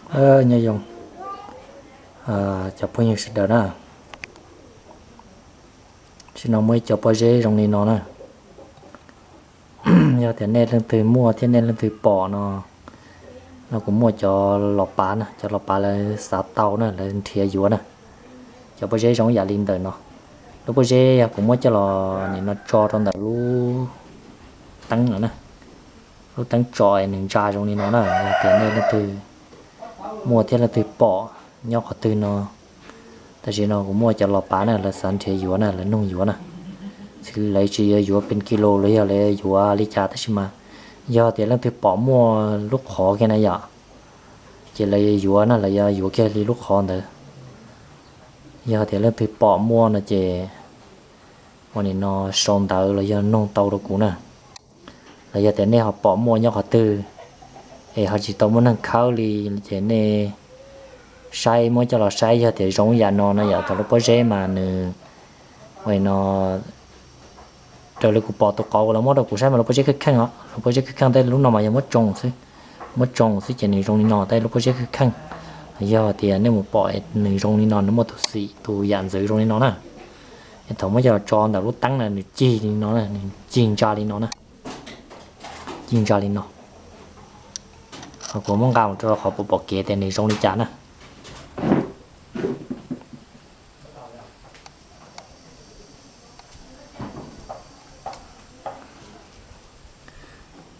Nyob zoo cov phooj ywg sawv daws na, tam sim no muaj ib co pob zeb zoo li no na. Yog tias nej leej twg muaj thiab nej leej twg pom no, no kuv muaj cov los pav na, cov los pav lawv xav tau na, lawv nrhiav yuav na. Cov pob zeb zoo yam li ntawm no, lub pob zeb yog kuv muab coj los nim no tso rau ntawm lub teeb no na, lub teeb tso es nws ntsa zoo li no na. Yog tias nej leej twg muaj thiab leej twg pom nyob qhov twg no, tam sim no kuv muaj cov los pav na, lawv xav nrhiav yuav na, lawv nug yuav na. Lawv tsis yuav yuav pes kis lus los yog lawv yuav li cas, tab sis mas yog tias leej twg pom muaj lub qhov kiag na yom, ces lawv yuav na, lawv yuav yuav kiag li lub qhov ntawd. Yog tias leej twg pom muaj no ces ua nim no sau ntawv los yog nug tau rau kuv na. Los yog tias nej ho pom muaj nyob qhov twg es ho tsis tau muaj neeg khawb li, ces nej saib, muab coj los saib, yog tias zoo yam no no yom, thaum lub pob zeb mas nws ua nim no raws li kuv pom tus qauv lawv muab rau kuv saib mas lub pob zeb kheej kheej os, lub pob zeb kheej kheej, tej lub no mas yog muab tsoo xwb, muab tsoo xwb ces nws zoo li no, tej lub pob zeb kheej kheej. Yog tias nej mus pom nws zoo li no, nws muaj tus xim tus yam ntxwv zoo li no na, es thaum muab coj los tso ntawm lub teeb na nws cig li no, nws cig ntsa li no na, cig ntsa li no. Kuv muab nqa mus rau qhov pom pom kev tias nws zoo li cas na.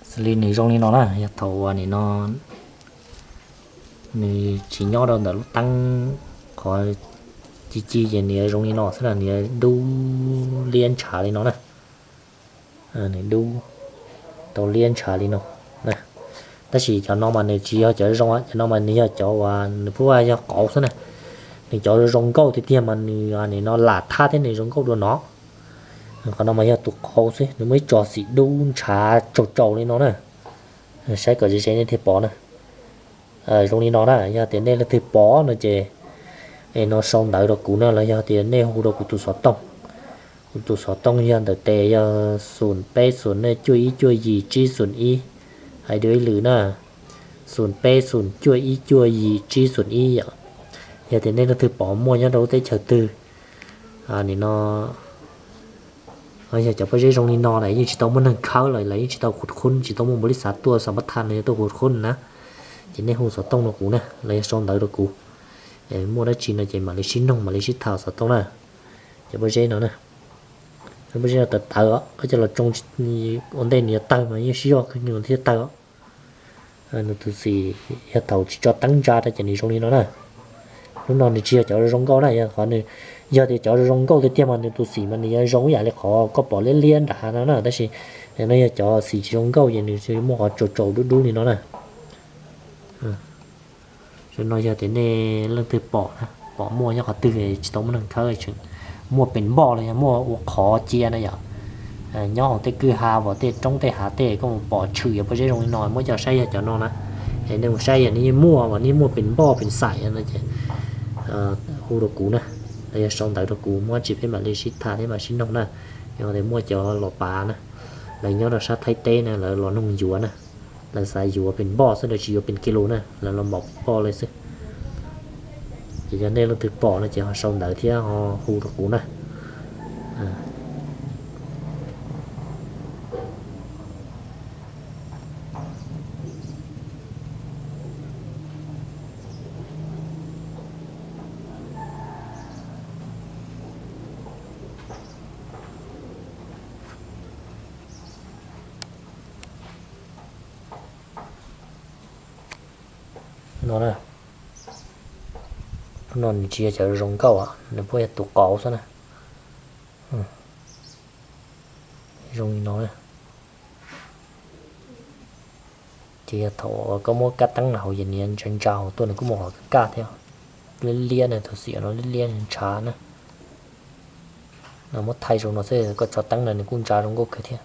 Xws li nws zoo li no na, yog thaum uas nim no nws tsis nyob rau ntawm lub teeb qhov ci ci ces nws yuav zoo li no xwb na, nws yuav dub liab ntshav li no na. Nws dub tau liab ntshav li no. Tab sis cov no mas nws tsis yog cov zoo, cov no mas nws yog cov uas nws pub yog qauv xwb na. Nws cov zoo nkauj tiag tiag mas nws nim no lam thaj thiab nws zoo nkauj dua no. Qhov no mas yog tus qauv xwb, nws muaj ib co xim dub ntshav tsaus tsaus li no na. Saib kom ze ze nej thiaj pom na. Zoo li no na, yog tias nej leej twg pom no ces es no sau ntawv rau kuv na, los yog tias nej hu rau kuv tus xov tooj. Kuv tus xov tooj yog ntawm tes yog xum peb xum cuaj ib cuaj yim tsib xum ib, hais dua ib lwm na, xum peb xum cuaj ib cuaj yim tsib xum ib yom. Yog tias nej leej twg pom muaj nyob rau lub teb chaws twg, nim no yog cov pob zeb zoo li no na yeej tsis tau muaj neeg khawb los lawv yeej tsis tau khus khub, tsis tau muaj npaum li xav tuaj xav pab tha no yog tuaj khus khub na, ces nej hu xov tooj rau kuv na los yog sau ntawv rau kuv. Muaj dab tsi no ces mam li sib noog mam li sib tham xov tooj na. Cov pob zeb no na, pob zeb no tawv tawv os, koj coj los tsoo ua ntej nws yuav tawg mas yeej sib zog kawg nws thiaj tawg os. Nws tus xim yog thaum tsis tso teeb ntsa rau ces nws zoo li no na. Lub no nws tsis yog cov zoo nkauj na, yog qhov nws, yog tias cov zoo nkauj tiag tiag mas nws tus xim mas nws yuav zoo ib yam li qhov koj pom liab liab nram hav no na, tab sis no yog cov xim tsis zoo nkauj ces nws muaj qhov tsaus tsaus dub dub li no na. Zoo no yog tias nej leej twg pom, pom muaj nyob qhov twg tsis tau muaj neeg khawb, muaj pes npoj los yog muaj ua qhov cia na yom, nyob hauv tej kwj ha uas tej roob tej hav tej koj mus pom tshwm yog pob zeb zoo li no muab coj saib yog cov no na. Es nej mus saib yog nej muaj uas nej muaj pes npoj pes xaim no ces hu rau kuv na, los yog sau ntawv rau kuv muab tsis peb mam li sib tham thiab mam sib noog na. Yog tias muaj cov los pav na, lawv nyob rau sab Thaib teb na, lawv los noog yuav na, lawv xav yuav pes npoj xwb, lawv tsis yuav pes kis lus na, lawv los npaum pes npoj li xwb. Ces yog nej leej twg pom no ces ho sau ntawv thiab ho hu rau kuv na. No na, no nws tsis yog cov zoo nkauj, nws puab yog tus qauv xwb na. Zoo li no. Ces yog thaum koj muab kab teeb no hauv ces nws ntsa ntsa hauv tuaj nws kuj muaj qhov kaj kaj thiab. Liab liab na, tus xim no liab liab ntshav na. No muab thaij zoo no xwb koj tso teeb no nws kuj ntsa zoo nkauj kawg thiab.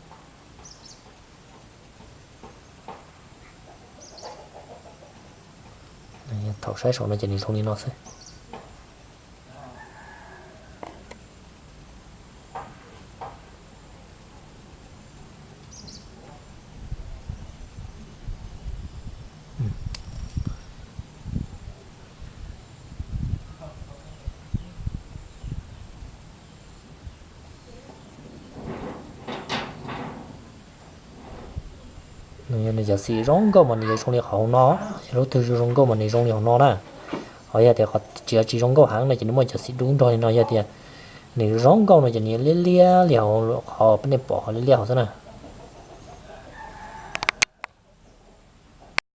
Thaum saib saum no ces nws zoo li no xwb. Nws cov xim zoo nkauj mas nws yuav zoo li qhov hauv no, yog lub twg zoo nkauj mas nws zoo li hauv no na. Ho yog tias qhov tsis, tsis zoo nkauj heev no ces nws muaj cov xim dub nrog li no, yog tias nws zoo nkauj no ces nws liab liab li hauv qhov nej pom qhov liab liab hauv xwb na.